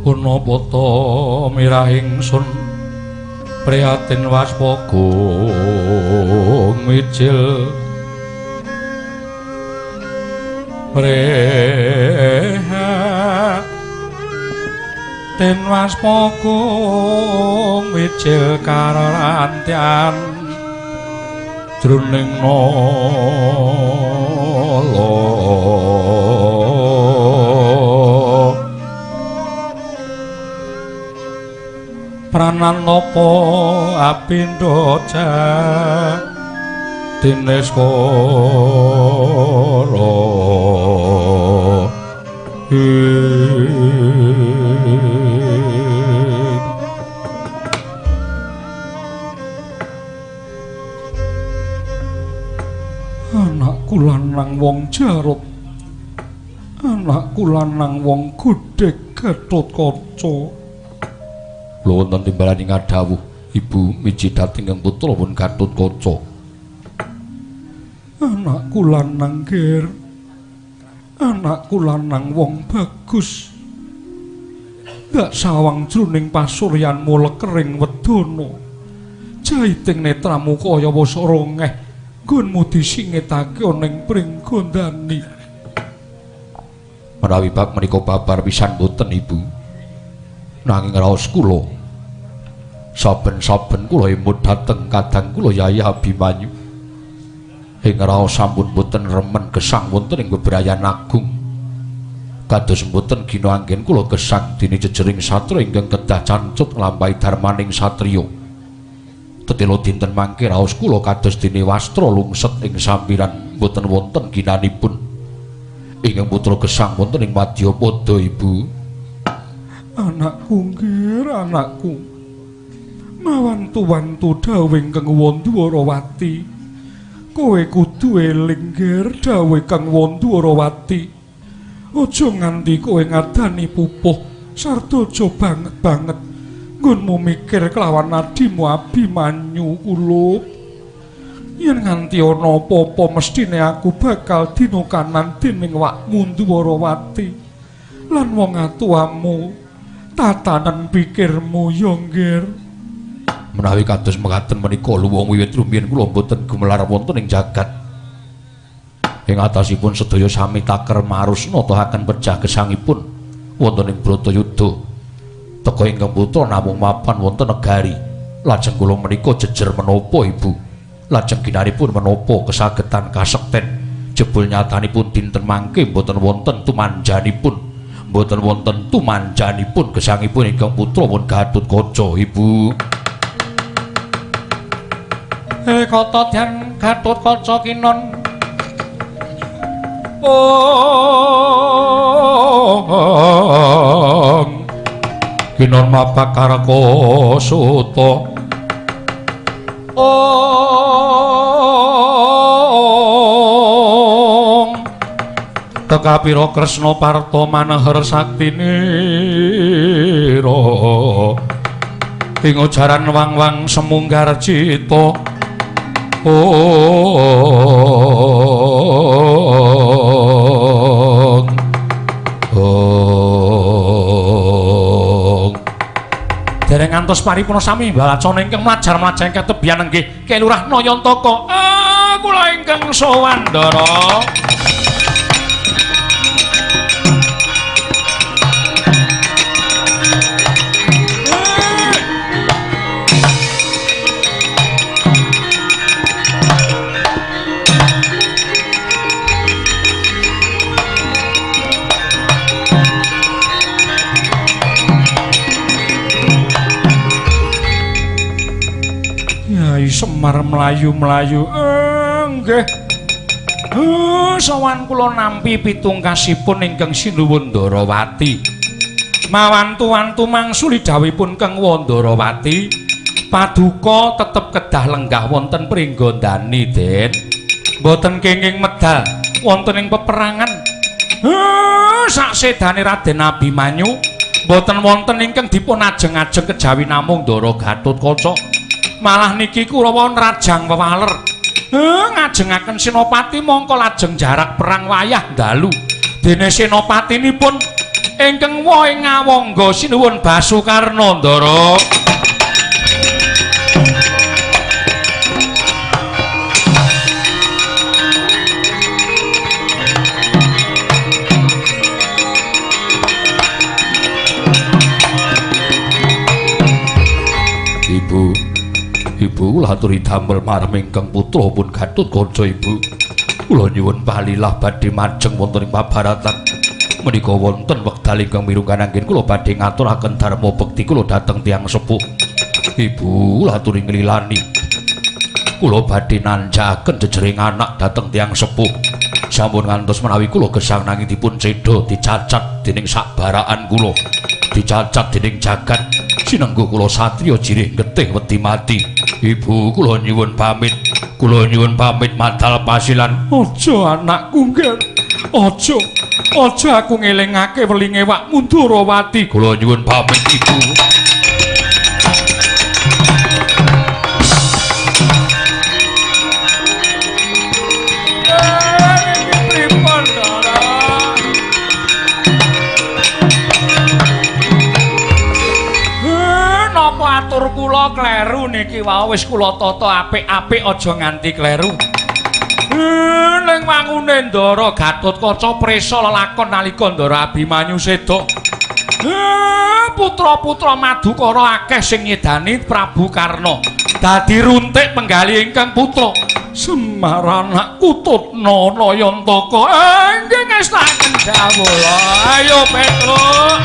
Punapa ta mirah ingsun prihatin waspagung mijil prihatin waspagung mijil karantian jroning nala. Pranan napa apindha jadine skara. Anakku lanang wong Jarot, anakku lanang wong Godheg Gatotkaca. Kula wonten timbalan ing dawuh Ibu miji dhateng ingkang putra pun Gatotkaca. Anakku lanang ger, anakku lanang wong bagus. Ndak sawang jroning pasuryanmu lekering wedana. Jaiting netramu kaya wis rongeh, nggonmu disingetake ana ing pringgondani. Menawi bab menika babar pisan boten Ibu. Nanging raos kula saben-saben kula emut dhateng kadang kula Yayi Abimanyu. Ing raos sampun boten remen gesang wonten ing bebrayan agung. Kados mboten gina anggen kula gesang dene jejering satra ingkang kedah cancut nglampahi darmaning satriya. Tetela dinten mangke raos kula kados dene wastra lungset ing sampiran mboten wonten ginanipun. Ingkang putra gesang wonten ing madyapada Ibu. Anakku nggir, anakku. Mawantu-wantu dawuh ingkang Wandwarawati. Kowe kudu eling nggir dawuh Kang Wandwarawati. Aja nganti kowe ngadani pupuh sarta aja banget-banget nggonmu mikir kelawan adimu Abimanyu kulup. Yen nganti ana apa-apa mesthine aku bakal dinukanan dening wakmu Ndwarawati lan wong atuwamu. Tatanen pikirmu ya nggir. Menawi kados mekaten menika luwung wiwit rumiyin kula mboten gumelar wonten ing jagat. Ing atasipun sedaya sami taker marus natahaken pejah gesangipun wonten ing Bratayuda. Teka ingkang putra namung mapan wonten negari. Lajeng kula menika jejer menapa Ibu? Lajeng ginanipun menapa kesagetan kasekten jebul nyatanipun dinten mangke mboten wonten tumanjanipun. Mboten wonten tumanjanipun gesangipun ingkang putra pun Gatotkaca Ibu. Kata dyan Gatotkaca kinon. Ong kinon mapak karaka suta. Ong tekapira Kresna Parta maneher saktinira ing ujaran wang-wang semunggar cita. Ong ong dereng ngantos paripurna sami balacana ingkang mlajar-mlajar ingkang tebihan nggih Ki Lurah Nayantaka. Kula ingkang sowan Ndara. Semar mlayu-mlayu. Nggih. Sowan kula nampi pitungkasipun ingkang sinuwun Ndarawati. Mawantu-wantu mangsuli dawuhipun Kang Wandarawati, paduka tetep kedah lenggah wonten pringgondani, Den. Mboten kenging medal wonten ing peperangan. Saksedane Raden Abimanyu mboten wonten ingkang dipun ajeng-ajeng kejawi namung Ndara Gatotkaca. Malah niki Kurawa nrajang wewaler. Ngajengaken senopati mongko lajeng jarak perang wayah dalu. Dene senopatinipun Ingkang wohe ngawangga sinuwun Basukarna Ndara. Ibu, ibu kula aturi damel marem ingkang putra pun Gatotkaca ibu. Kula nyuwun palilah badhe majeng wonten ing pabaratan. Menika wonten wekdal ingkang mirunggan anggen kula badhe ngaturaken dharma bekti kula dhateng tiyang sepuh. Ibu kula aturi nglilani. Kula badhe nanjakaken jejering anak dhateng tiyang sepuh. Sampun ngantos menawi kula gesang nanging dipun cedha dicacat dening sakbaraan kula. Dicacat dening jagat. Sinengguh kula satriya jirih getih wedi mati. Ibu kula nyuwun pamit. Kula nyuwun pamit madal pasilan. Aja anakku nggih. Aja. Aja aku ngelingake welinge wakmu Ndorowati. Kula nyuwun pamit ibu. Iki pripun Ndara? Napa atur kula kleru niki wau wis kula tata apik-apik aja nganti kleru. Ning wangune Ndara Gatotkaca prisa lelakon nalika Ndara Abimanyu seda. Putra-putra Madukara akeh sing nyedani Prabu Karna. Dadi runtik penggalih ingkang putra. Semar anakku Tutna Nayantaka. Nggih ngestaken dawuh. Ayo Petruk.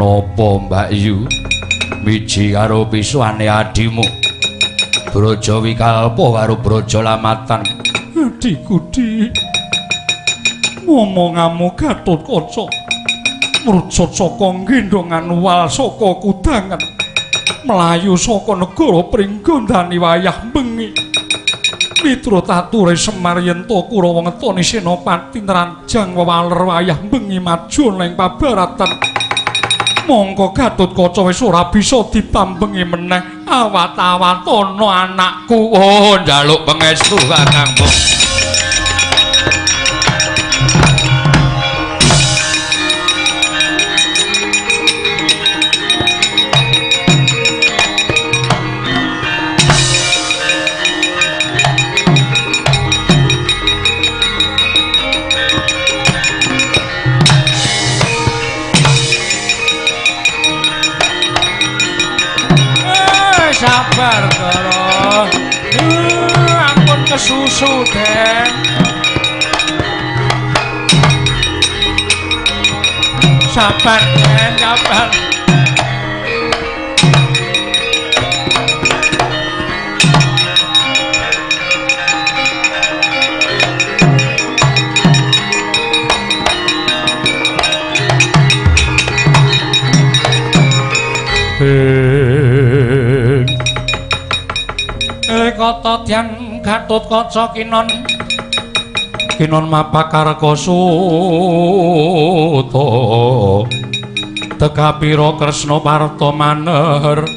Napa Mbak Yu miji karo pisuane adimu Braja Wikalpa karo Braja Lamatan. Adhiku Dik, momongamu Gatotkaca mrucut saka gendongan wal saka kudangan mlayu saka negara Pringgondani wayah bengi. Miturut ature Semar yen to Kurawa ngetoni senopati nranjang wewaler wayah bengi maju ning pabaratan. Mongko Gatotkaca wis ora bisa ditambengi meneh. Awat-awatana anakku. Oh, njaluk pangestu Kakangmu. Sabar Ndara. Ampun kesusu, Den. Sabar, Den, sabar. Kata Dyang Gatotkaca kinon kinon mapakarka suta tekapira Kresna parta maner.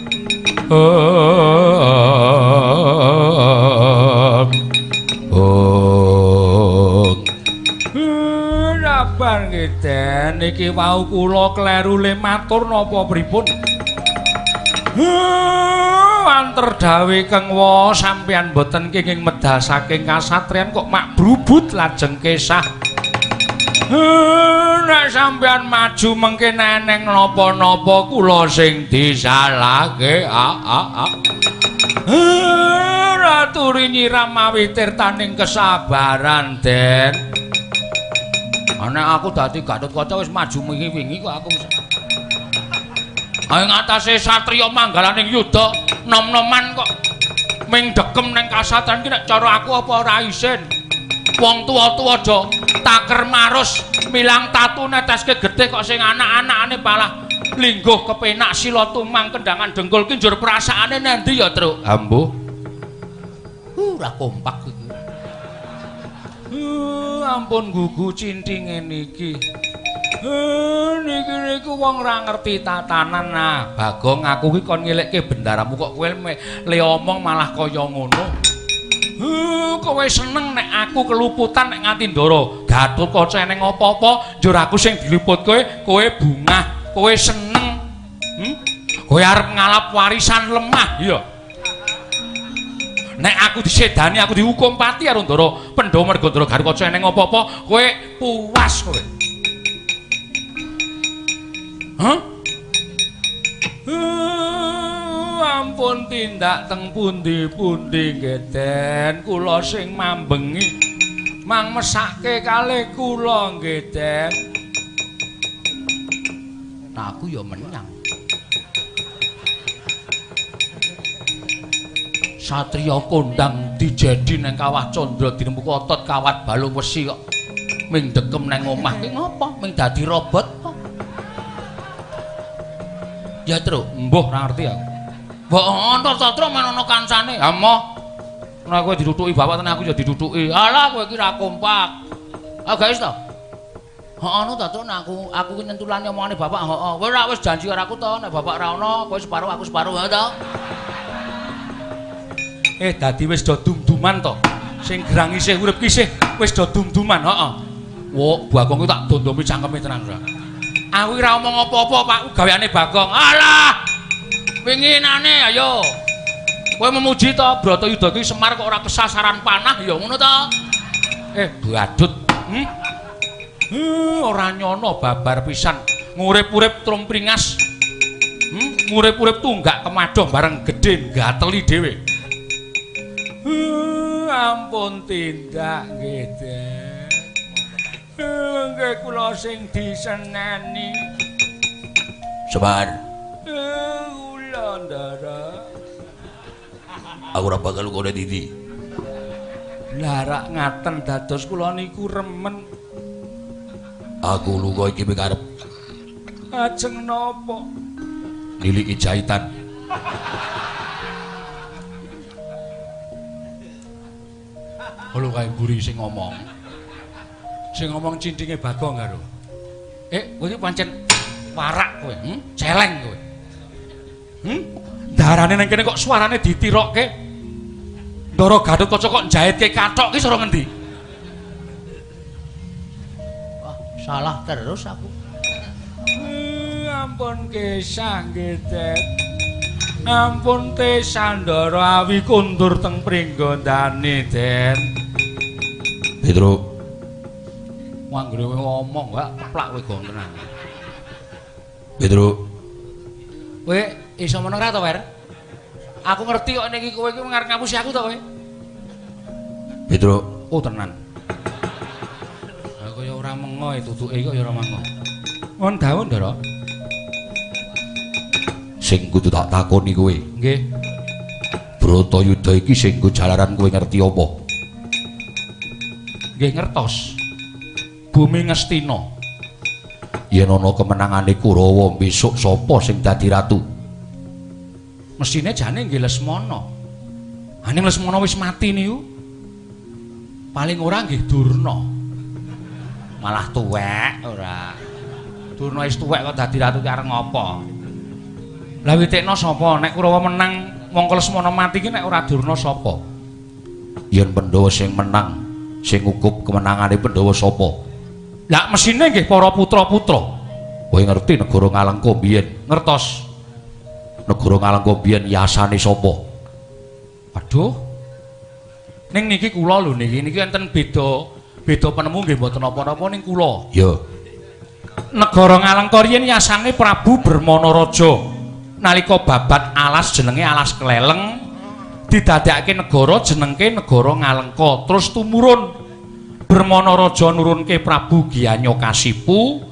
Sabar nggih Den, niki wau kula kleru le matur napa pripun? Wanter dawe keng wa sampeyan boten kenging medal saking kasatriyan kok mak brubut lajeng kesah. Nek sampean maju mengke neneng napa-napa kula sing disalahke. Raturi nyiram mawi tirtaning kesabaran, Den. Nek aku dadi Gatotkaca wis maju wingi-wingi kok aku. Ayo ngatasé satriya manggalaning yuda nom-noman kok ming dekem ning kasatran iki nek cara aku apa ora isin. Wong tuwa-tuwa aja taker marus milang tatu neteske getih kok sing anak-anakane malah lingguh kepenak sila tumang kendangan dengkul ki njur perasaane nendi ya, Truk? Ambuh. Ora kompak iki. Ampun gugu cintinge niki. Niki niku wong ora ngerti tatanan. Nah, Bagong aku ki kon ngelekke bendaramu kok kowe le omong malah kaya ngono. Kowe seneng nek aku keluputan nek nganti Ndara Gatotkaca eneng apa-apa njur aku sing diluput kowe, kowe bungah, kowe seneng. Kowe arep ngalap warisan lemah, iya. Nek aku disedani aku dihukum pati karo Ndara Pandhawa merga Ndara Gatotkaca eneng apa-apa, kowe puas kowe. Hah? Ampun tindak teng pundi-pundi nggih, Den. Kula sing mambengi mang mesake kalih kula nggih, Den. Nah, aku ya menang. Satriya kondang dijedi nang Kawah Candra dirembuk otot kawat balung wesi kok ming dekem nang omah ki ngopo? Ming dadi robot kok. Ya, Truk, mbuh ora ngerti aku. Mbok ana ta, Truk, men ana kancane. Ha moh. Nek kowe ditutuki bapak tenan aku ya ditutuki. Alah kowe iki ra kompak. Ah guys to. Heeh ana ta, Truk, nek aku ki nyentulane omongane bapak, heeh. Kowe ora wis janji karo aku to, nek bapak ora ana, kowe separo aku separo, ha to. Dadi wis do dum-duman to. Sing gerang isih urip ki isih wis do dum-duman, heeh. Wo, Bagong ki tak dondomi cangkeme tenan ora. Aku ora omong apa-apa, Pak. Gaweane Bagong. Alah. Winginane ayo. Kowe memuji to Bratayuda ki Semar kok ora kesasaran panah ya ngono to. Badut. Ora nyono babar pisan. Ngurip-urip trumpringas. Ngurip-urip tunggak kemadoh bareng gedhe gateli dhewe. Ampun tindak nggih, Den. Nggih kula sing diseneni. Semar. Kula Ndara. Aku ora bakal kone didi. Lah rak ngaten dados kula niku remen. Aku lunga iki mikarep. Ajeng napa? Niliki jahitan. Lho kae mburi sing ngomong. Sing ngomong cintinge Bagong karo. Kowe iki pancen warak kowe, Celeng kowe. Darane nang kene kok suarane ditirokke. Ndara Gatotkaca kok njahitke kathok ki sora ngendi? Wah, salah terus aku. Ampun kesah nggih, Den. Ampun tesah Ndara awi kundur teng pringgondane, Den. Petro. Anggere kowe ngomong gak keplak kowe gong tenan. Petro. Kowe iso meneng ra to, Wer? Aku ngerti kok niki kowe iki ngarep ngapusi aku to kowe. Petro. Oh tenan. Ha kaya ora mengo tutuke kok ya ora mengo. Won dawuh, Ndara. Sing kudu tak takoni kowe. Nggih. Bratayuda iki sing nggo jalaran kowe ngerti apa? Nggih ngertos. Bumi Ngastina. Yen ana kemenangane Kurawa besok sapa sing dadi ratu? Mesine jane nggih Lesmana. Aning Lesmana wis mati niku. Paling ora nggih Durna. Malah tuwek ora. Durna wis tuwek kok dadi ratu ki arep ngopo? Lah witekna sapa? Nek Kurawa menang mongko Lesmana mati ki nek ora Durna sapa? Yen Pandhawa sing menang, sing ngukup kemenangane Pandhawa sapa? Lah mesine nggih para putra-putra. Kowe ngerti negara Ngalengka biyen? Ngertos. Negara Ngalengka biyen yasane sapa? Aduh. Ning niki kula lho niki enten beda Beda penemu nggih mboten napa-napa ning kula. Ya. Negara Ngalengka riyen yasane Prabu Bermana Raja. Nalika babat alas jenenge Alas Kleleng didadekake negara jenengke Negara Ngalengka. Terus tumurun Bermana Raja nurunke Prabu Giyanyakasipu,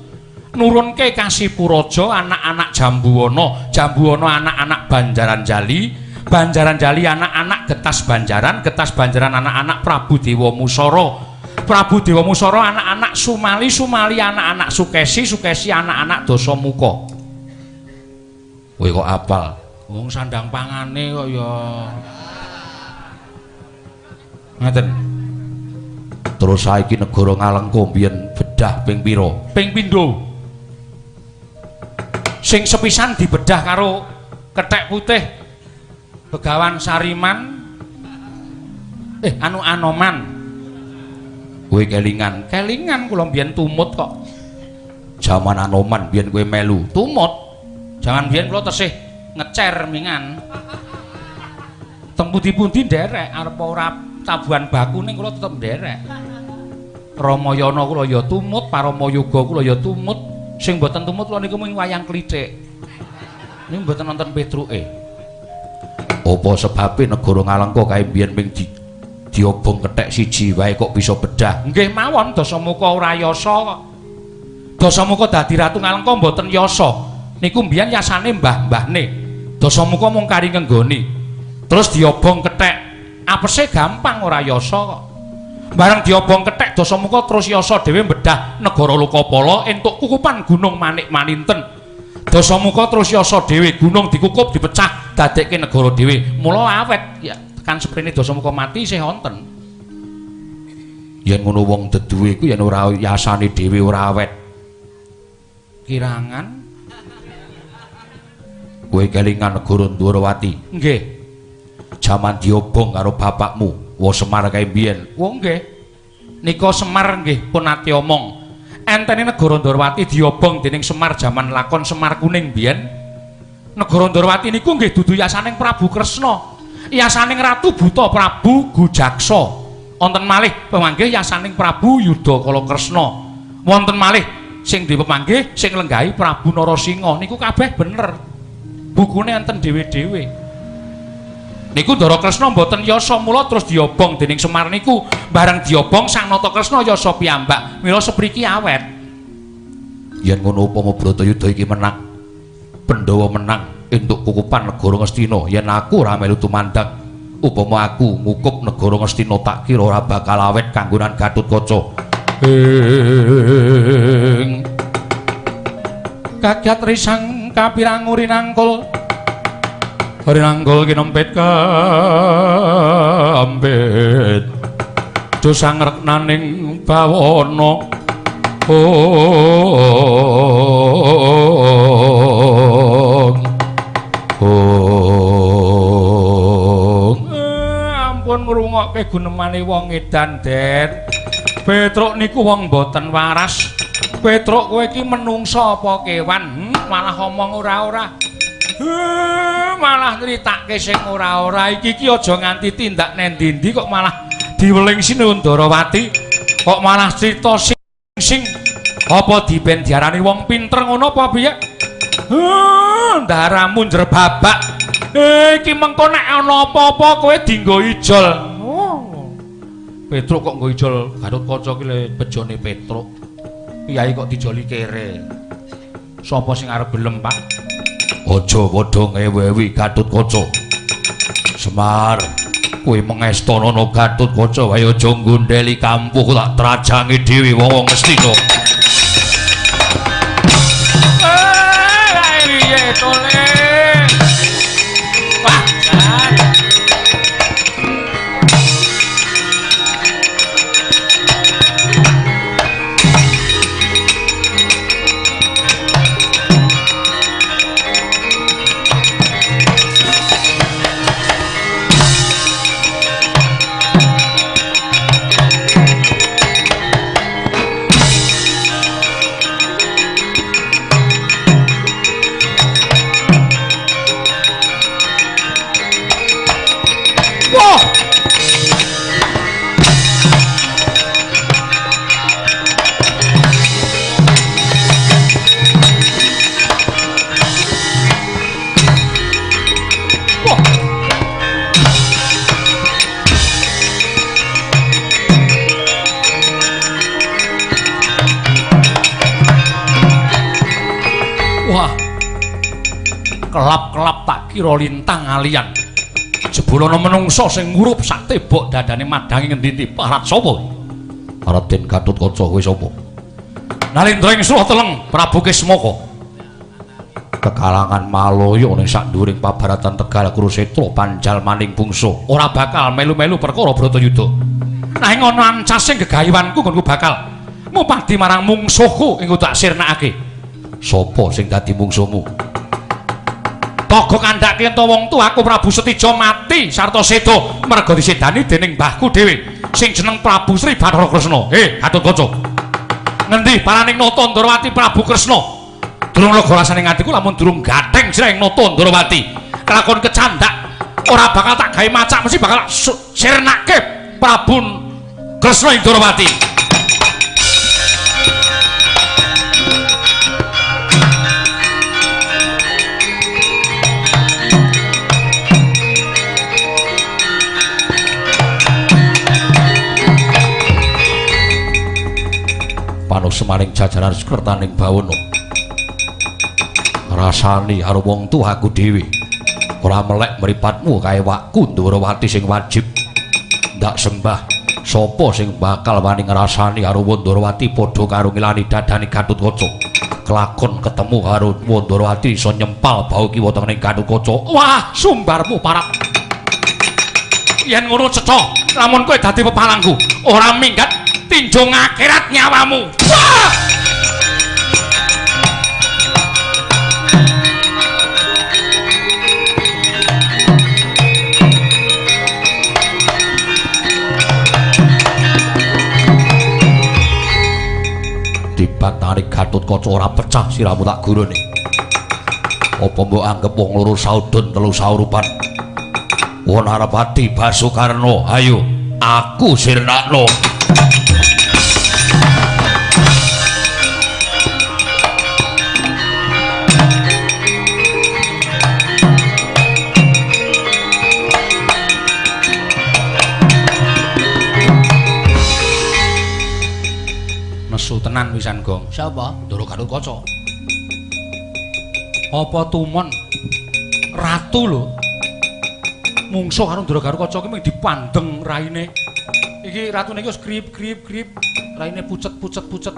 nurunke Kasipu Raja anak-anak Jambuwana, Jambuwana anak-anak Banjaranjali, Banjaranjali anak-anak Getas Banjaran, Getas Banjaran anak-anak Prabu Dewa Musara, Prabu Dewa Musara anak-anak Sumali, Sumali anak-anak Sukesi, Sukesi anak-anak Dasamuka. Kowe kok apal? Wong sandang pangane kok ya. Ngaten. Terus saiki negara Ngalengka mbiyen bedah ping pira? Ping pindho. Sing sepisan dibedah karo kethek putih Begawan Sariman, anu Anoman. Kowe kelingan? Kelingan kula mbiyen tumut kok. Jaman Anoman mbiyen kowe melu? Tumut. Jaman biyen kula tesih ngecer mingan. Teng pundi-pundi nderek, arep ora tabuhan baku ning kula tetep nderek. Ramayana kula ya tumut, Paramayoga kula ya tumut. Sing mboten tumut kula niku mung wayang klithik. Niku mboten nonton Petruke. Apa sebabe negara Ngalengka kae biyen ming diobong kethek siji wae kok bisa bedah? Nggih mawon Dasamuka ora yasa kok. Dasamuka dadi ratu Ngalengka mboten yasa. Niku mbiyen yasane mbah-mbahne. Dasamuka mung kari ngenggoni. Terus diobong kethek. Apese gampang ora yasa kok. Bareng diobong kethek Dasamuka terus yasa dhewe bedah negara Lokapala entuk kukupan Gunung Manik Maninten. Dasamuka terus yasa dhewe gunung dikukup dipecah dadekke negara dhewe. Mula awet ya tekan seprene Dasamuka mati isih wonten. Yen ngono wong deduwe iku yen ora yasane dhewe ora awet. Kirangan kowe kelingan negara Ndwarawati? Nggih. Jaman diobong karo bapakmu, wa Semar kae mbiyen. Oh nggih. Nika Semar nggih pun nate omong. Entene negara Ndwarawati diobong dening Semar jaman lakon Semar Kuning mbiyen. Negara Ndwarawati niku nggih dudu yasaning Prabu Kresna, yasaning Ratu Buta Prabu Gujaksa. Wonten malih pemanggih yasaning Prabu Yudha Kresna. Wonten malih sing dipemanggih sing lenggahi Prabu Narasinga. Niku kabeh bener. Bukune enten dhewe-dhewe. Niku Ndara Kresna mboten yasa mula terus diobong dening Semar niku. Bareng diobong Sang Nata Kresna yasa piyambak. Mila sepriki awet. Yen ngono upama Bratayuda iki menang, Pandhawa menang entuk kukupan negara Ngastina, yen aku ora melu tumandang, upama aku ngukup negara Ngastina tak kira ora bakal awet kanggonan Gatotkaca. Ing kagyat risang kapirang rinangkul rinangkul kinempit kambit dosa ngreknaning bawana. Ong ong ampun ngrungokke gunemane wong edan, Den. Petruk niku wong mboten waras. Petruk kowe iki menungsa apa kewan? Malah omong ora-ora. Malah nyritake sing ora-ora. Iki iki aja nganti tindak nendi-endi kok malah diweling Sinuwun Ndorowati. Kok malah crita sing apa diben diarani wong pinter ngono apa piye? Ndaramu njrebabak. Iki mengko nek ana apa-apa kowe dienggo ijol. Oh. Petruk kok nggo ijol Gatotkaca ki le bejone Petruk. Piyai kok dijoli kere. Sapa sing arep gelem, Pak? Aja padha ngewewi Gatotkaca. Semar, kowe mengestanana Gatotkaca wae aja nggondheli kampuh tak trajangi dhewe wong-wong Ngastina. Piye to, Le? Wah, jan. Wah. Kelap-kelap tak kira lintang alian. Jebul ana menungsa sing ngurup sak tebok dadane madangi ngendi-endi. Parat sapa? Raden Gatotkaca kowe sapa? Nalendra ing Surateleng Prabu Kismaka. Kekalangan Malaya ning sak nduwuring pabaratan Tegal Kurusetra panjalmaning bangsa ora bakal melu-melu perkara Bratayuda. Nanging ana ancasing gegayuhanku nggonku bakal ngupadi marang mungsuhku ing tak sirnakake. Sapa sing dadi mungsuhmu? Togo kandhake ento wong tuaku Prabu Setija mati sarta seda merga disedani dening mbahku dhewe sing jeneng Prabu Sri Bathara Kresna. He, Gatotkaca. Ngendi paraning nata Ndrawati Prabu Kresna? Durung lega rasane atiku lamun durung gatheng sira ing nata Ndrawati. Kelakon kecandak ora bakal tak gawe macak mesti bakal sirnake Prabu Kresna ing Ndrawati. Panusemaning jajaran sekertaning bawana. Rasani karo wong tuaku dhewe. Ora melek mripatmu kae wakku Ndrawati sing wajib ndak sembah. Sapa sing bakal wani ngrasani karo Ndrawati padha karo ngilani dadane Gatotkaca. Kelakon ketemu karo Ndrawati iso nyempal bau kiwa tengene Gatotkaca. Wah, sumbarmu parat. Yen ngono cetha, lamun kowe dadi pepalangku, ora minggat tinjung akhirat nyawamu. Wah! Dibantari Gatotkaca ora pecah siramu tak gurune. Apa mbok anggep wong loro saudon telu saurupan? Wonarapati Basukarno, ayo aku sirnakno. Nesu tenan wisan Gong. Sapa? Ndara Gatotkaca. Apa tumon ratu lho. Mungsuh karo Ndara Gatotkaca ki mung dipandeng raine. Iki ratune iki wis grip-grip-grip, raine pucet-pucet-pucet.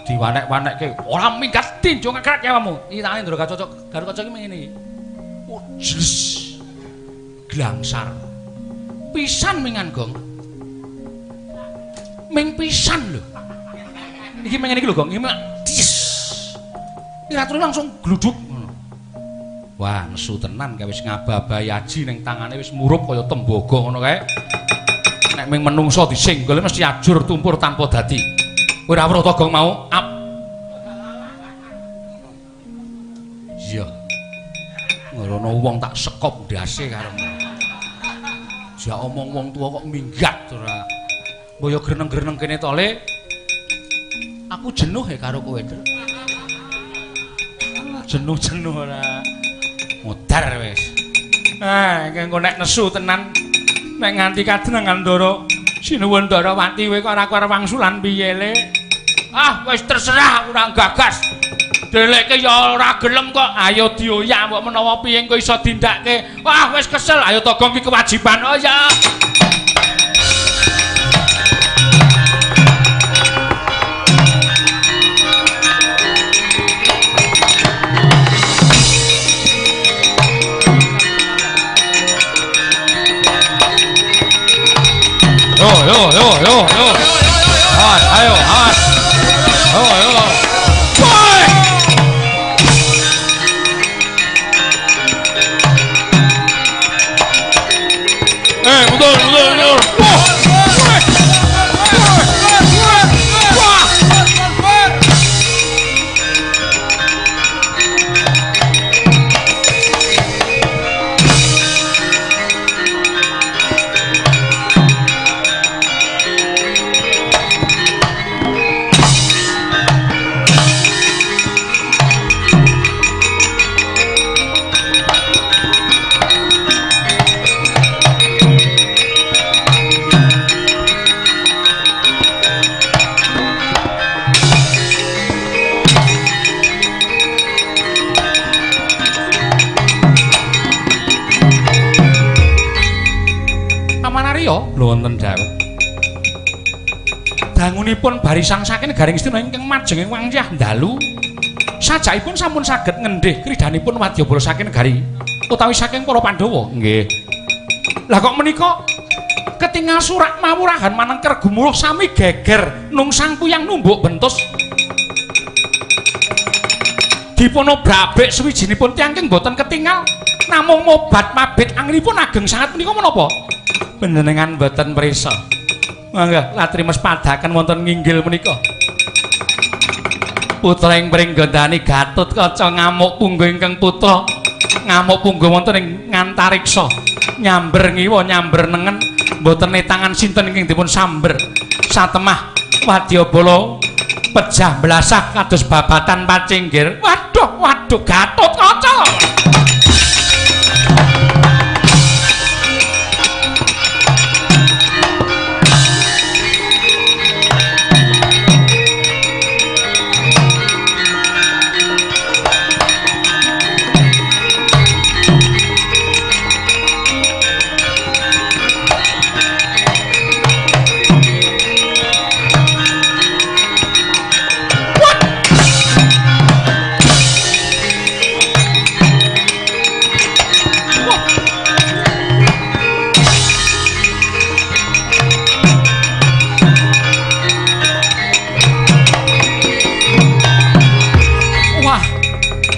Diwanek-wanekke, ora minggat tinjung akrat nyawamu. Iki tangane Ndara Gatotkaca, Gatotkaca iki mung ngene iki. Oh, jles. Glangsar. Pisan mingan Gong. Ming pisan lho. Iki mengene iki lho Gong, iki dis. Iki ratune langsung gluduk ngono. Wah, nesu tenan kae wis ngababahi aji ning tangane wis murup kaya tembaga ngono kae. Nek ming menungso disenggol mesti ajur tumpur tanpa dadi. Kowe ora weruh to Gong mau? Ap. Iya. Ngono wong tak sekop ndase karo. Jak omong wong tuwa kok minggat ora. Mbok yo greneng-greneng kene to, Le. Aku jenuh ya karo kowe, Tru. Jenuh-jenuh ora. Modar wis. Ah, engko nek nesu tenan nek nganti kadenengan Ndara, sinuwun Ndrawati kowe kok ora arep wangsulan piye, Le? Ah, wis terserah aku ora gagas. Deleke ya ora gelem kok. Ayo dioyak mbok menawa piye engko iso dindake. Wah, wis kesel. Ayo to Gong iki kewajiban. Oh ya. Yo yo yo yo yo. Awas, ayo, awas. Yo yo. Woi! Mundur, Satriya. Lho wonten dawuh. Dangunipun barisan saking negari Ngastina ingkang majeng ing wangsiah dalu. Sajakipun sampun saged ngendhih kridanipun wadyabala saking negari utawi saking para Pandhawa. Nggih. Lah kok menika ketingal surak mawurahan manengker gumuruh sami geger nungsang kuyang numbuk bentus. Dipun obrabik suwijinipun tiyang ingkang boten ketingal namung mobat mabit anginipun ageng sanget menika menapa? Panjenengan boten prisa. Mangga latrimes padaken wonten nginggil menika. Putra ing Pringgondani Gatotkaca ngamuk pungga ingkang putra ngamuk pungga wonten ing ngantariksa nyamber ngiwa nyamber nengen boten netangan sinten ingkang dipun samber. Satemah wadyabala pejah blasah kados babatan pacinggir. Waduh waduh Gatotkaca.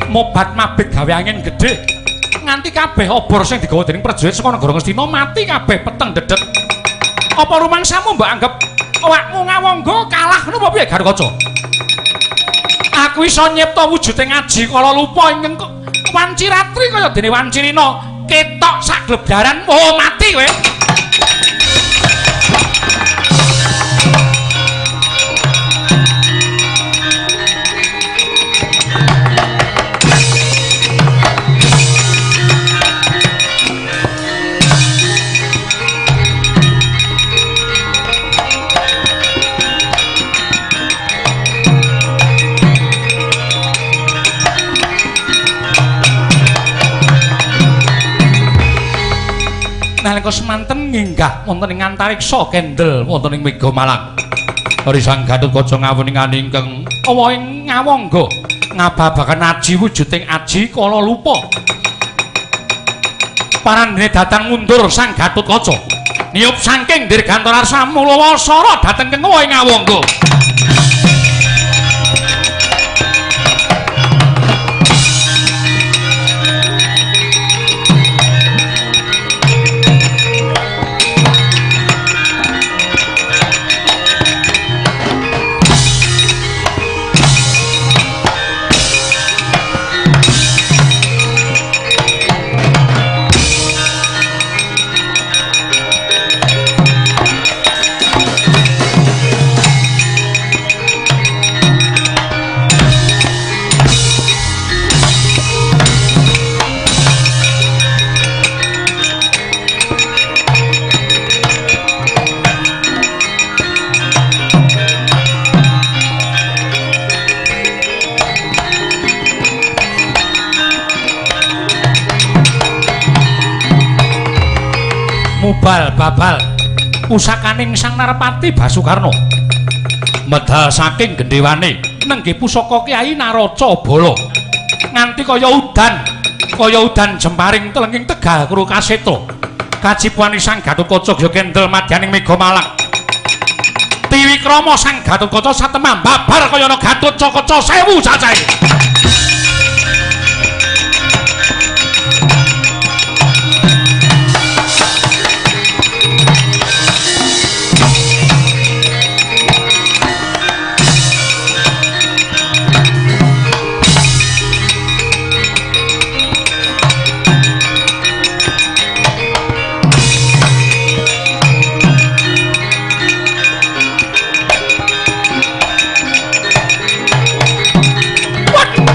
Mobat mabit gawe angin gedhe nganti kabeh obor sing digawa dening prajurit saka negara Ngastina mati kabeh peteng dedet. Apa rumangsamu mbok anggap awakmu ngawangga kalah ngono apa piye Gatotkaca? Aku iso nyipta wujuding aji kala lupa ingkang wanci ratri kaya dene wanci rina ketok sak glebaran oh mati kowe. Nalika semanten nginggah wonten ing antariksa kendel wonten ing Mega Malang. Sang Gatotkaca ngawuningani ingkang awa ing ngawangga ngababaken aji wujuding aji kala lupa. Parandene datang mundur Sang Gatotkaca niyup saking dirgantara samulawa sara dhateng keng awa ing ngawangga. Mubal babal pusakaning Sang Narpati Basukarna medal saking gendhewane nenggih pusaka Kyai Naraca Bala nganti kaya udan jemparing telenging Tegal Kru Kaseta kacipuane Sang Gatotkaca ya kendel madyaning Mega Malang. Tiwikrama Sang Gatotkaca satemah babar kaya ana Gatotkaca 1000 cacahe. What?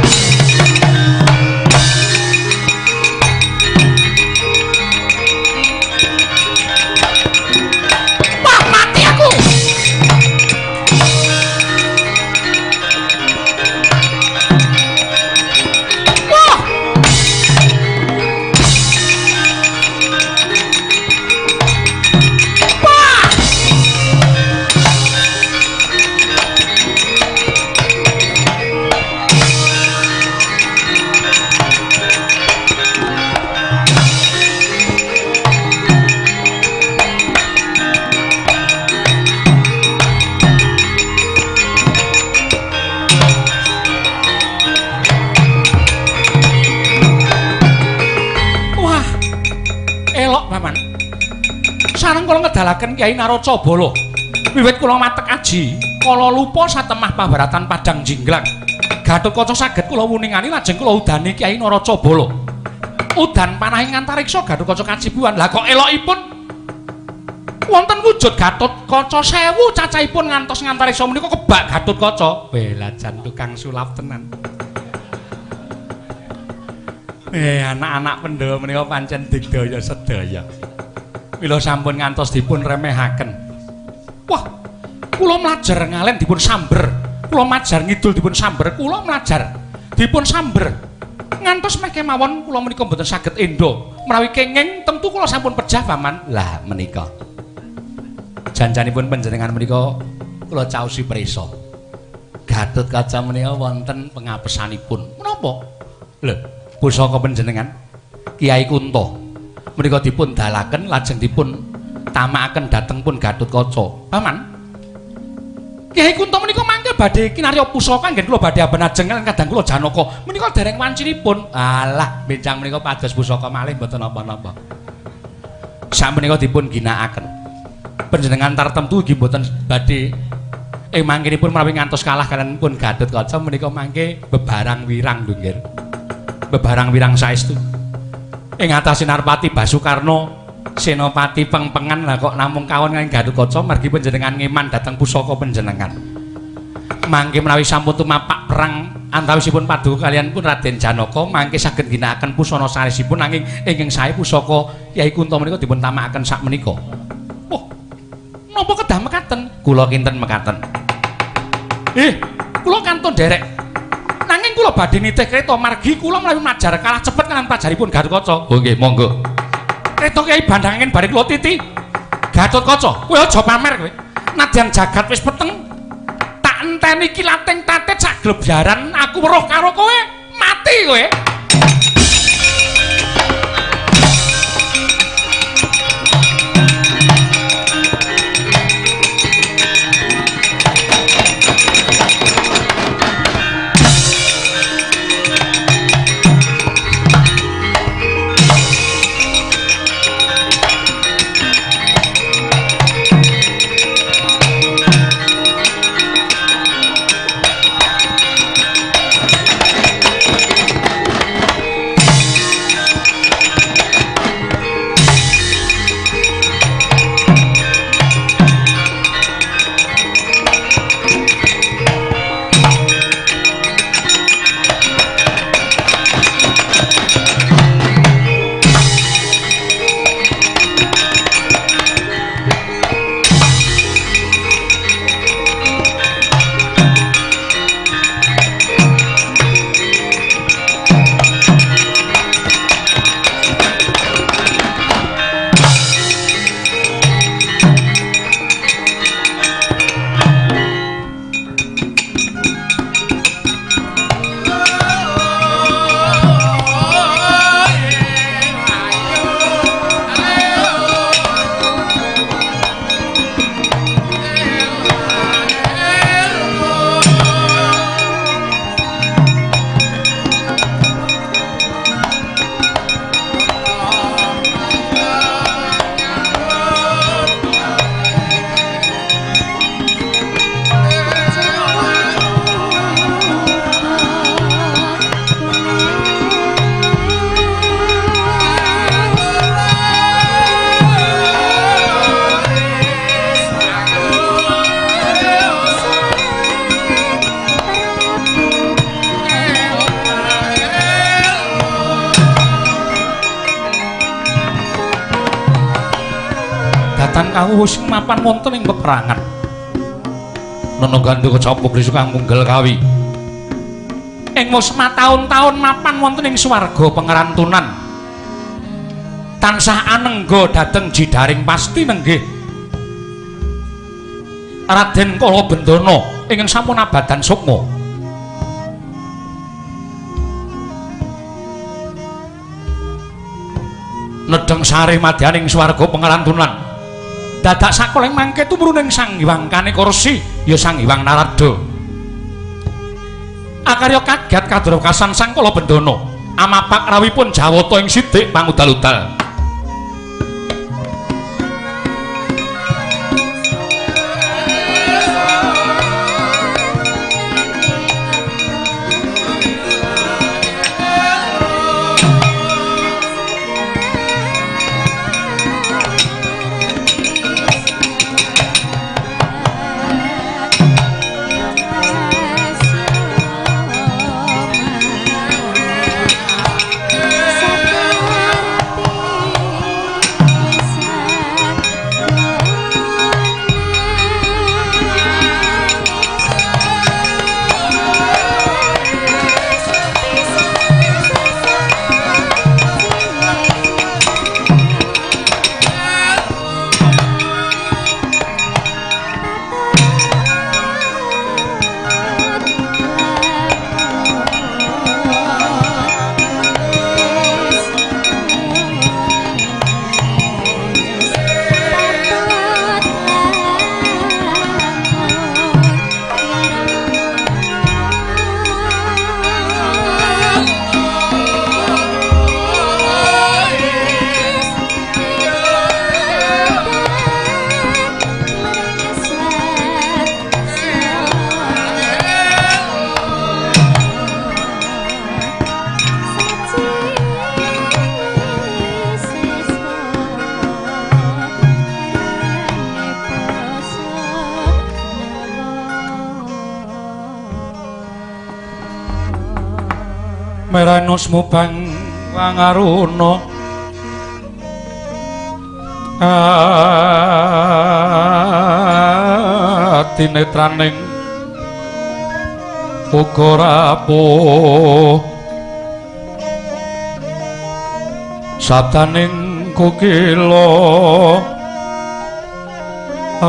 Sareng kula ngedalaken Kyai Naracabala. Wiwit kula matek aji, kala lupa satemah pabaratan Padang Jinglang. Gatotkaca saged kula wuningani lajeng kula udani Kyai Naracabala. Udan panah ing antariksa Gatotkaca kacibuhan. Lah kok elokipun wonten wujud Gatotkaca 1000 cacahipun ngantos ngantariksa menika kebak Gatotkaca. Welajan tukang sulap tenan. Anak-anak Pandhawa menika pancen digdaya sedaya. Mila sampun ngantos dipun remehaken. Wah, kula mlajar ngalen dipun samber. Kula majar ngidul dipun samber, kula mlajar dipun samber. Ngantos meh kemawon kula menika mboten saged endo. Menawi kenging tentu kula sampun pejah, Paman. Lah menika. Janjanipun panjenengan menika kula caosi prisa. Gatotkaca menika wonten pengapesanipun. Menapa? Lho, pusaka panjenengan Kyai Kunto menika dipun dalaken lajeng dipun tamakaken dhateng pun Gatotkaca. Paman, Kyai Kunto menika mangke badhe kinarya pusaka anggen kula badhe aben ajeng lan kadang kula Janaka menika dereng wancinipun. Alah, benjang menika pados pusaka malih mboten napa-napa. Sakmenika dipun ginakaken. Panjenengan tartemtu ugi mboten badhe ing mangkenipun menawi ngantos kalah kalian pun Gatotkaca menika mangke bebarang wirang lho nggih. Bebarang wirang saestu. Ing atase Narpati Basukarna Senopati pengpengan lah kok namung kawon kaliyan Gatotkaca margi panjenengan ngeman dhateng pusaka panjenengan. Mangke menawi sampun tumapak perang antawisipun paduka kaliyan pun Raden Janaka mangke saged ginakaken pusana sanesipun nanging ingkang sae pusaka Kyai Kunto menika dipun tamakaken sakmenika. Wah, napa kedah mekaten? Kula kinten mekaten. Kula kantun derek. Nanging kula badhe nitih kreta margi kula menawi majar kalah cepet kaliyan pajaripun Gatotkaca. Oh nggih, monggo. Kreta Kyai Bandhangin bare kula titi. Gatotkaca, kowe aja pamer kowe. Nadyan jagat wis peteng, tak enteni kilating tatit sak glebyaran aku weruh karo kowe, mati kowe. Kawuh sing mapan wonten ing peperangan. Nono gandha kecopok kang munggel kawi. Ing wusma taun-taun mapan wonten ing swarga pengerantunan. Tansah anengga dhateng jidaring pasti nenggih. Raden Kalabendana ingkang sampun abadan sukma. Nedheng sareh madyaning swarga pengerantunan. Dadak sakoling mangke tumrun ing Sang Hyang Kanekarsi ya Sang Hyang Narada. Akarya kaget kadrokasan Sang Kalabendana amapak rawuhipun Jawata ing sidik pangudal-udal. Meranus mubang wangaruna atinetraning uga rapuh sabdaning kukila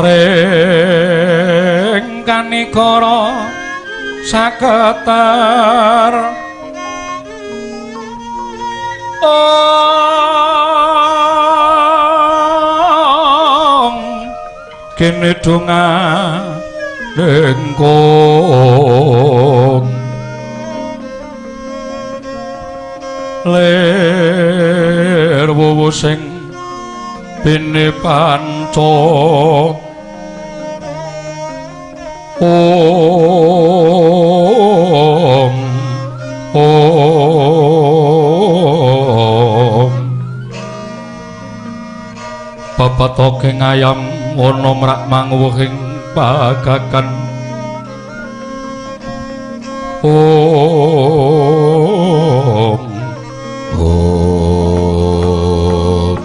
ring kanikara saketar ong kene donga lengkung lir wuwu sing bene panca ong ong pepetoke ngayam ana mrak manguwuhing pagagan ong ong.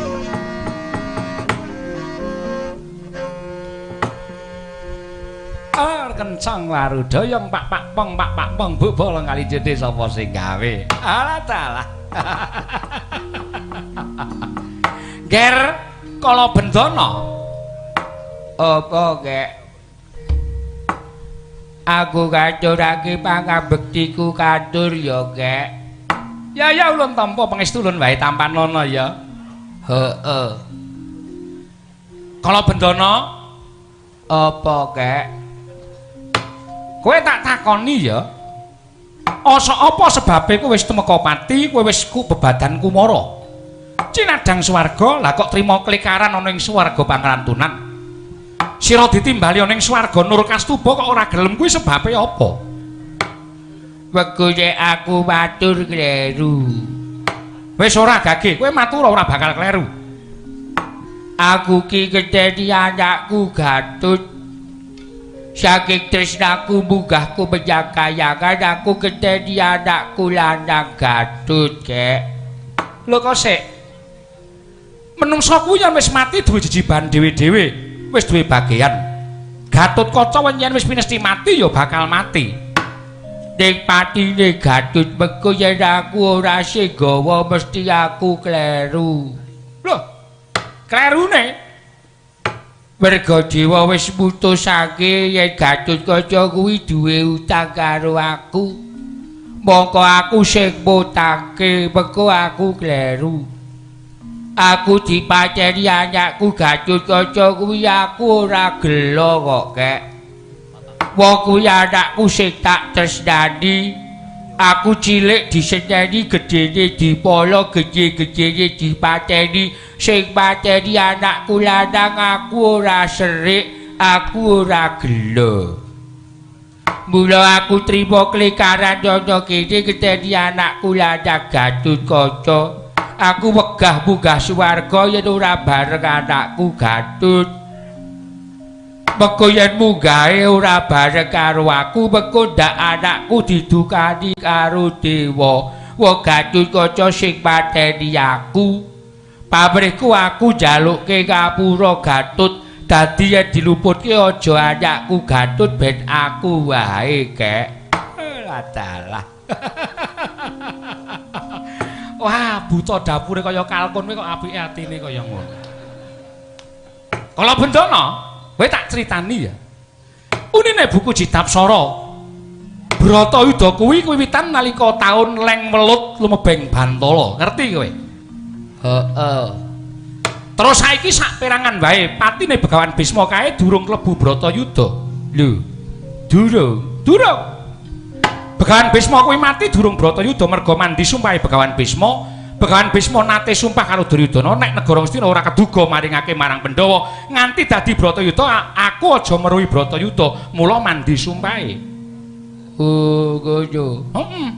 Ar kencang warudayang pak pak pong pak pak pong bu bolong kali jedhe sapa sing gawe. Alah dalah. Ger kala bendana. Apa gek? Aku katurake pangabektiku katur ya, Gek. Ya ya ulun tampa pangestu ulun wae tampanana ya. Heeh. Kala bendana apa, Gek? Kowe tak takoni ya. Asa apa sebabe kowe wis tumeka pati, kowe wis ku bebadan kumara. Cinadang swarga, lah kok trima klikaran ana ing swarga pangrantunan. Sira ditimbali ana ing swarga Nur Kastuba kok ora gelem kuwi sebabe apa? Wegune aku matur kleru. Wis ora gage, kowe matur ora bakal kleru. Aku ki keteni anakku Gatut. Saking tresnaku munggahku menyang kayangan aku keteni anakku lanang Gatut, Gek. Lho kok sik? Menungsa kuwi yen wis mati duwe jejiban dhewe-dhewe, wis duwe bagean. Gatotkaca yen wis pinesti mati ya bakal mati. Ning patine Gatut mengko yen aku ora sing gawa mesti aku kleru. Lho, klerune? Merga dewa wis mutusake yen Gatotkaca kuwi duwe utang karo aku. Mongko aku sing mutake mengko aku kleru. Aku dipateni anakku Gatotkaca kuwi aku ora gela kok, Kek. Wong kuwi anakku sing tak tresnani. Aku cilik diseneni, gedene dipolo, gedhe-gedhene dipateni. Sing pateni anakku lanang aku ora serik, aku ora gela. Mula aku trima klikaran ana kene keteni anakku lanang Gatotkaca. Aku wegah munggah swarga yen ora bareng anakku Gatut. Mengko yen munggahe ora bareng karo aku, mengko ndak anakku didukani karo dewa. Wong Gatotkaca sing mateni aku. Pamrihku aku njalukke ngapura Gatut, dadi yen diluputke aja anakku Gatut ben aku wae, Kek. Ladalah. Wah, buta dapure kaya kalkun kowe kok apike atine kaya ngono. Kala bendana, kowe tak critani ya. Unine buku Jitapsara. Bratayuda kuwi wiwitan nalika taun Leng Welut lumebeng Bantala. Ngerti kowe? Heeh. Terus saiki sak perangan wae patine Begawan Bisma kae durung klebu Bratayuda. Lho, durung, durung. Begawan Bisma kuwi mati durung Bratayuda merga mandi sumpahe Begawan Bisma. Begawan Bisma nate sumpah karo Duryudana nek negara Ngastina ora keduga maringake marang Pandhawa nganti dadi Bratayuda aku aja meruhi Bratayuda, mula mandi sumpahe. Oh, ngono. Heeh.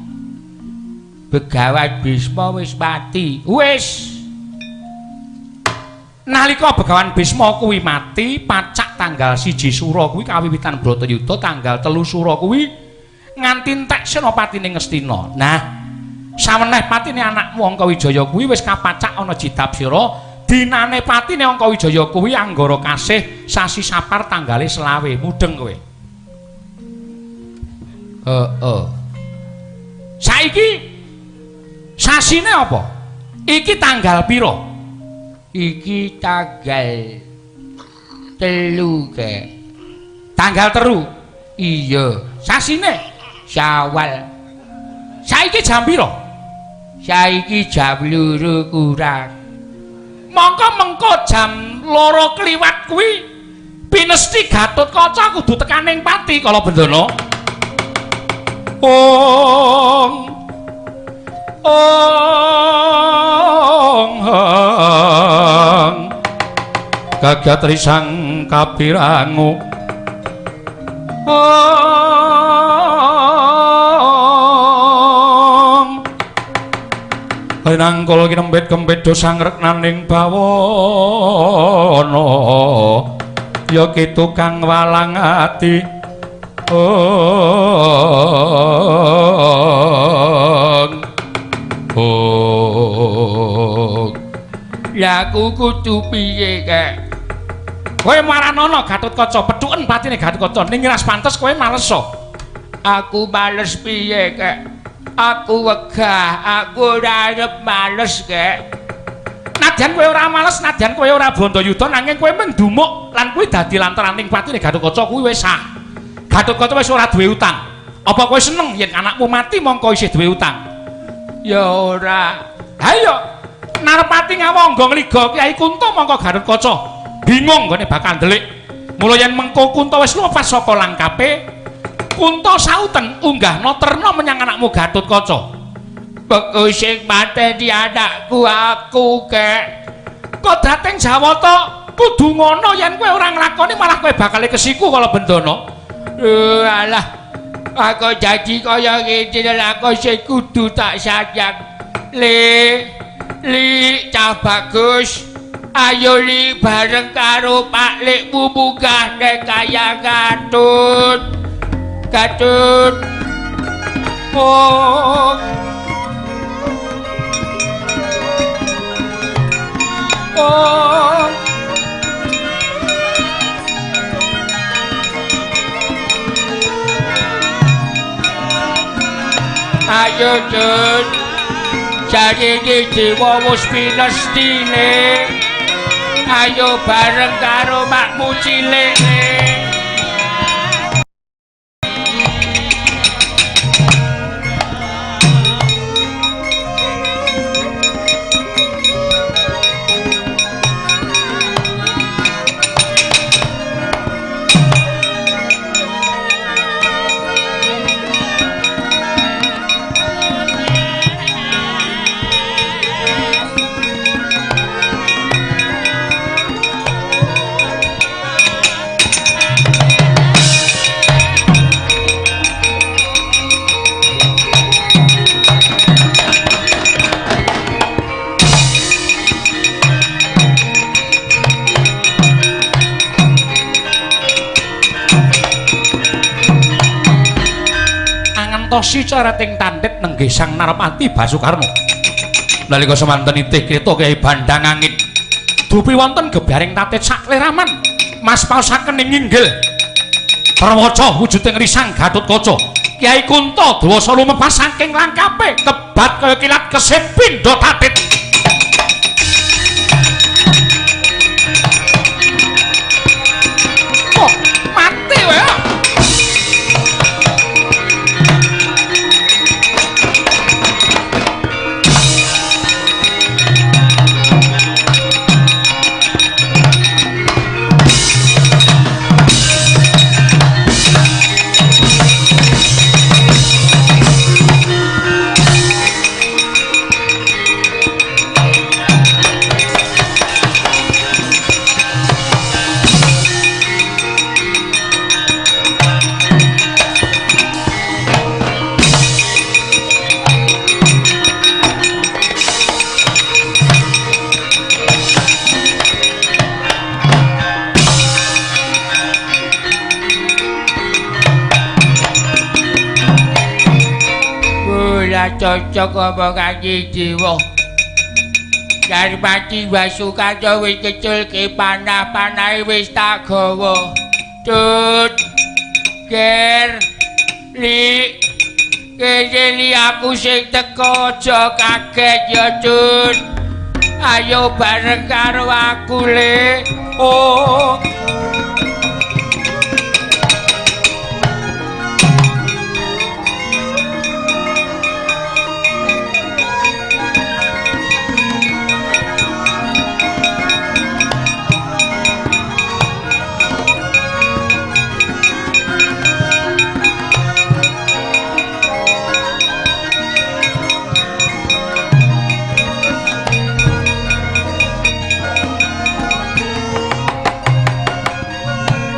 Begawan Bisma wis mati. Wis. Nalika Begawan Bisma kuwi mati pacak tanggal 1 Sura kuwi kawiwitan Bratayuda, tanggal 3 Sura kuwi nganti entek senopatine Ngastina. Nah, Saweneh patine anakmu Angkawijaya kuwi wis kapacak ana jidap sira. Dinane patine Angkawijaya kuwi Anggara Kasih sasi Sapar tanggale 25. Mudeng kowe. Heeh. Saiki sasine apa? Iki tanggal pira? Iki tanggal 3 kek. Tanggal 3. Iya. Sasine Syawal. Saiki jam pira? Saiki jam 2 kurang. Mongko mengko jam 2 kliwat kuwi pinesti Gatotkaca kudu tekaning pati kala bendana. Ong ong hang gagat risang kapirangu. Ong nangkol kinembet kembet do sangreknaning bawana ya ki tukang walang ati. Ong ong ya aku kudu piye kek? Kowe maranono Gatotkaca, pethuken patine Gatotkaca ning ras pantes kowe males. Aku males piye kek? Aku wegah, aku ora arep males kek. Nadyan kowe ora males, nadyan kowe ora Bantayuda, nanging kowe mendumuk lan kuwi dadi lantaraning patine Gatotkaca kuwi wis sah. Gatotkaca wis ora duwe utang. Apa kowe seneng yen anakmu mati mongko isih duwe utang? Ya ora. Ha iya, Narpati ngawangga ngliga Kyai Kunta mongko Gatotkaca bingung nggone bakal ndelik. Mula yen mengko Kunta wis lupa saka langkape, Kunta sauten unggahna terna menyang anakmu Gatotkaca. Mengko sing mateni anakku aku kek. Kodrating Jawata kudu ngono, yen kowe ora nglakoni malah kowe bakal kesiku kala bendana. Alah, aku janji kaya ngene aku sing kudu tak sayang. Le, li cah bagus. Ayo li bareng karo Pak Lekmu munggah ning kaya Gatut. Gatut. Oh. Oh. Ayo Tut. Jarine dewa wis pinestine. Ayo bareng karo makmu cilik. Angentosi carating tandhit nenggih Sang Narpati Basukarna. Nalika semanten itih kreta Kyai Bandhang Angin. Dupi wonten gebyaring tatit sakleraman mas paosaken ing inggil. Perwaca wujuding risang Gatotkaca. Kyai Kunta dwasa lumepas saking langkape kebat kaya kilat kesit pindha tatit. Oh, mati wae. cocok omongane dewa. Darmati Wasukarna wis keculke panah-panahe wis tak gawa. Tut. Ger. Li. Kene li aku sing teko aja kaget ya, Tut. Ayo bareng karo aku, Le. Oh.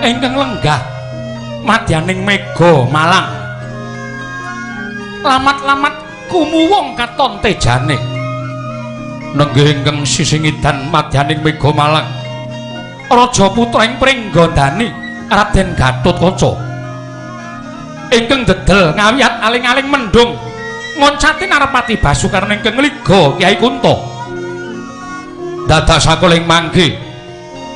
Ingkang lenggah madyaning mega Malang. Lamat-lamat kumuwung katon tejane. Nenggih ingkang sisih ngidan madyaning mega Malang. Raja putra ing Pringgondani Raden Gatotkaca. Ingkang dedel ngawiyat aling-aling mendung ngoncati Narpati Basukarna ingkang ngliga Kyai Kunta. Dadak sakuling manggi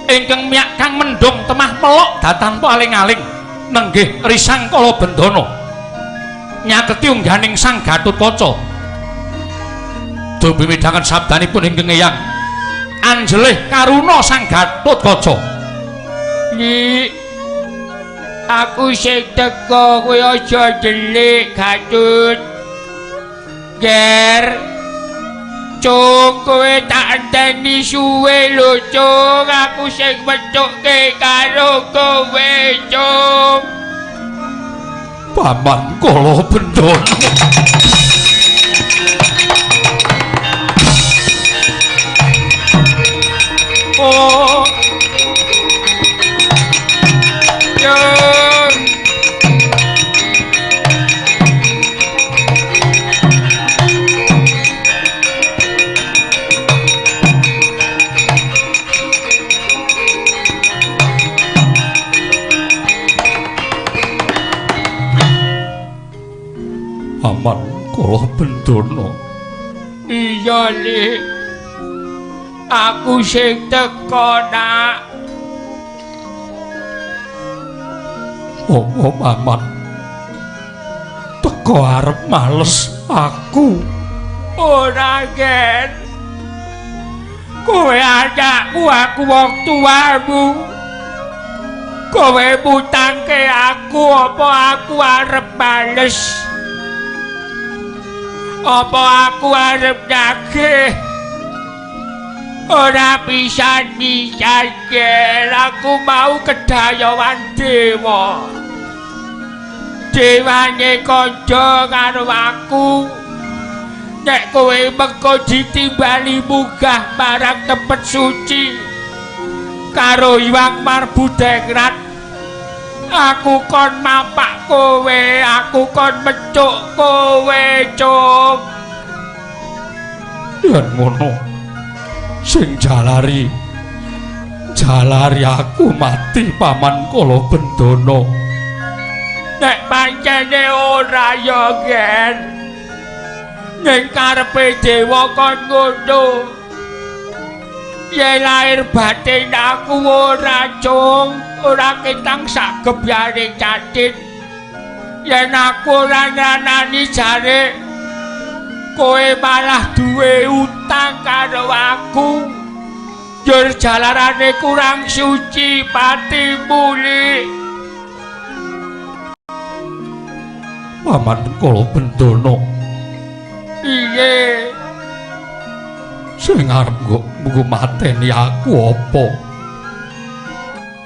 ingkang miyak kang mendung temah melok datanpa aling-aling nenggih risang kala bendana nyaketi ungganing Sang Gatotkaca. Dumbi midhanget sabdanipun ingkang eyang anjelih karuna Sang Gatotkaca. Li, aku sing teko kowe aja ndelik Gatut. Ger. Cung, kowe tak enteni suwe lho, Cung. Aku sing metukke karo kowe, Cung. Paman Kala Bendana. Oh. Cung. Paman Kala Bendana. Iya, Li. Aku sing teko, Nak. Oh, Paman. Teko arep males aku. Ora, Gen. Kowe anakku, aku wong tuamu. Kowe mutangke aku apa aku arep males? Apa aku arep nagih? Ora pisan-pisan, Ger. Aku mau kedayawan dewa. Dewane kandha karo aku. Nek kowe mengko ditimbali munggah marang tempat suci karo Hyang Marbudengrat, aku kon mapak kowe, aku kon mecuk kowe, Cung. Yen ngono, sing jalari aku mati, Paman Kala Bendana. Nek pancene ora ya, Gen. Ning karepe dewa kon ngono. Yen lahir batin aku ora, Cung. Ora ketang sak gebyare catit. Yen aku ora ngranani jare kowe malah duwe utang karo aku. Jur jalarane kurang suci patimu, Li. Paman Kala Bendana. Piye? Sing arep nggo mateni aku apa?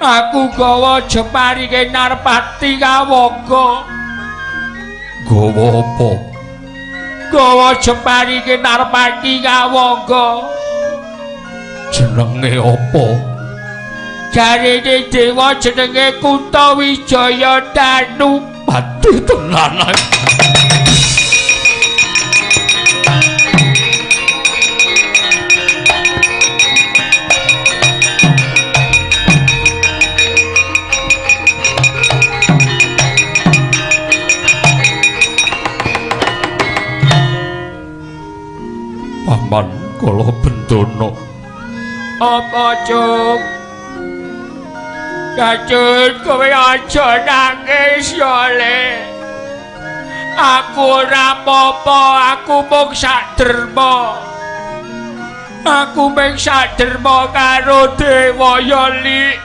Aku gawa jemarike Narpati Kawaga. Gawa apa? Gawa jemarike Narpati Kawaga. Jenenge apa? Jarene dewa jenenge Kunta Wijaya Danu. Mati tenan. Paman Kala Bendana. Apa, Cung? Gajun, kowe aja nangis ya, Le. Aku ora apa-apa, aku mung saderma. Aku mung saderma karo dewa ya, Lik.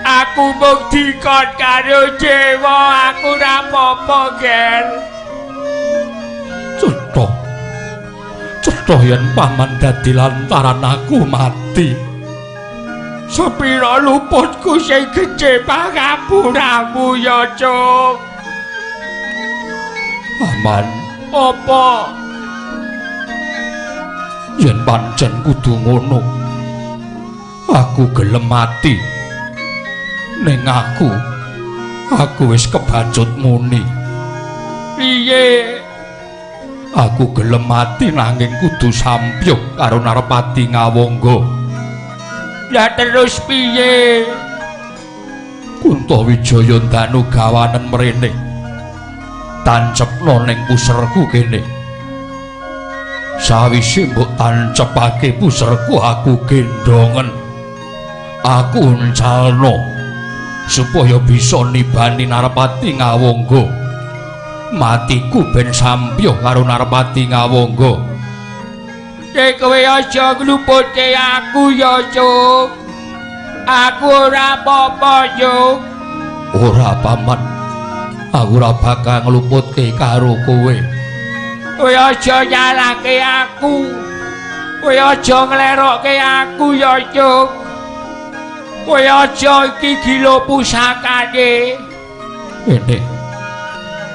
Aku mung dikon karo dewa, aku ora apa-apa, Ger. Cetha. Cetha yen paman dadi lantaran aku mati. Sepira luputku sing gedhe pangapuramu ya, Cung. Paman, apa? Yen pancen kudu ngono, aku gelem mati. Ning aku wis kebacut muni. Piye? Aku gelem mati nanging kudu sampyuh karo Narpati Ngawangga. Lah terus piye? Kuntawijaya ndanu gawanen mrene. Tancepno ning puserku kene. Sawise mbok tancepake puserku aku gendongen. Aku uncalno supaya bisa nibani Narpati Ngawangga. Matiku ben sampyuh karo Narpati Ngawangga. Nek kowe aja ngluputke aku ya, Cung. Aku ora apa-apa, Cung. Ora, Paman. Aku ora bakal ngluputke karo kowe. Kowe aja nyalahke aku. Kowe aja nglerokke aku ya, Cung. Kowe aja iki gila pusakane. Kene.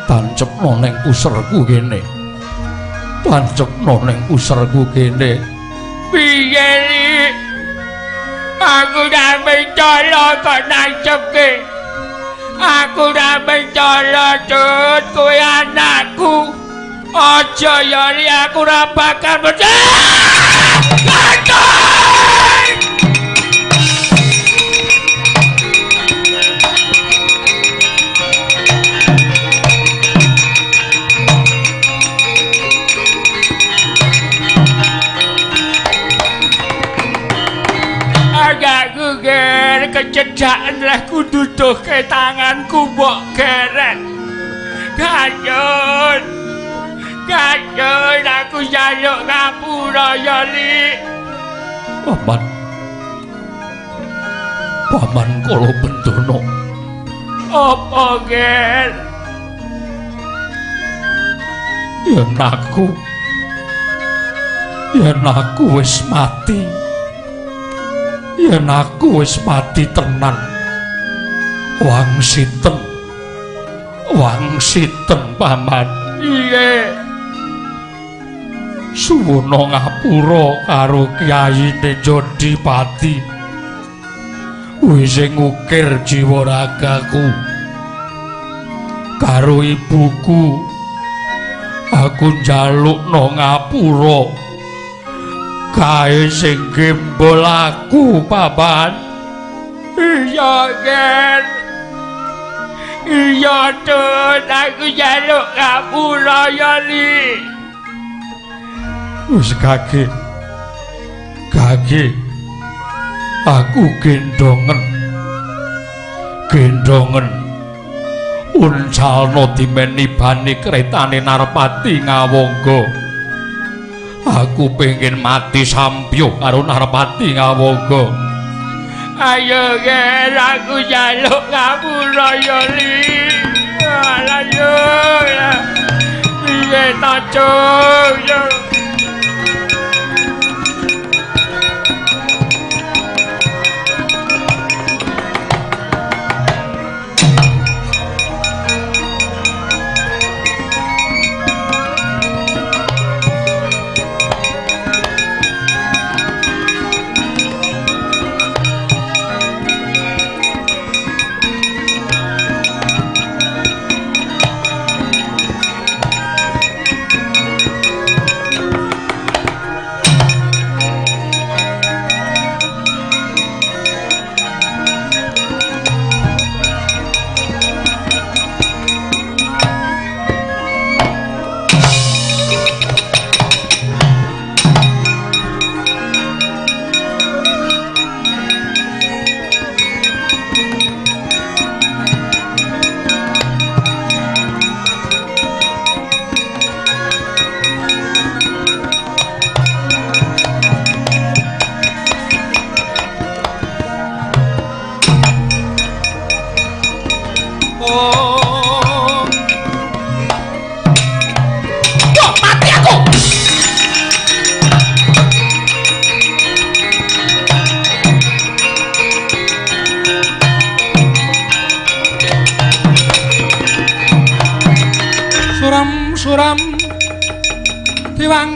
Tancepno ning puserku kene. Tancepno ning puserku kene. Piye, Lik? Aku ora mencala kok nancepke. Aku ora mencala, Tut. Kowe anakku. Aja ya, Lik, aku ora bakal Agakku ger kecedaken leh kududuhke tanganku mbok geret. Gayun. Gayun aku njaluk ngapura ya, Lik. Paman. Paman Kala Bendana. Apa, Ger? Yen aku wis mati. Yen aku wis mati tenan. Wangsiten. Wangsiten, Paman. Piye? Suwuna ngapura karo Kyai Jodipati. Wis ngukir jiwa ragaku. Karo ibuku aku njalukno ngapura. Kae sing gembol aku, Paman. Iya, Ger. Iya, Tut, aku njaluk ngapura ya, Lik. Wis kage. Kage. Aku gendongen. Gendongen. Uncalno dimenibani kretane Narpati Ngawangga. Aku pengen mati sampyuh karo Narpati Ngawangga. Ayo, Ger, aku njaluk ngapura ya, Lik. Alah yo. Piye ta, Cung?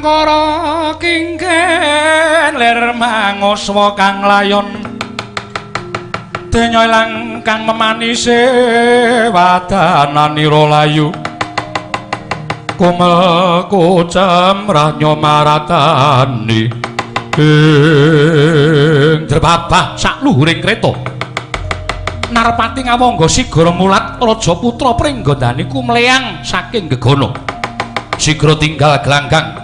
Sangkara kingken lir manguswa kang layon denya ilang kang memanise wadananira layu kumel kucemrah nyomaratani ing drebabah sakluhuring kreta. Narpati ngawangga sigara mulat raja putra Pringgandani kumleyang saking gegana. Sigra tinggal glanggang.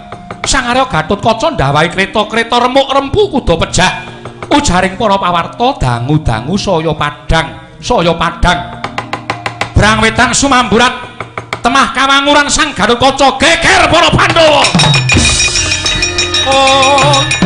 Sang Arya Gatotkaca ndawahi kreta-kreta remuk rempu kuda pejah. Ujaring para pawarta dangu-dangu saya padhang, saya padhang. Brang wetan sumamburat temah kawanguran Sang Gatotkaca geger para Pandhawa. Oh.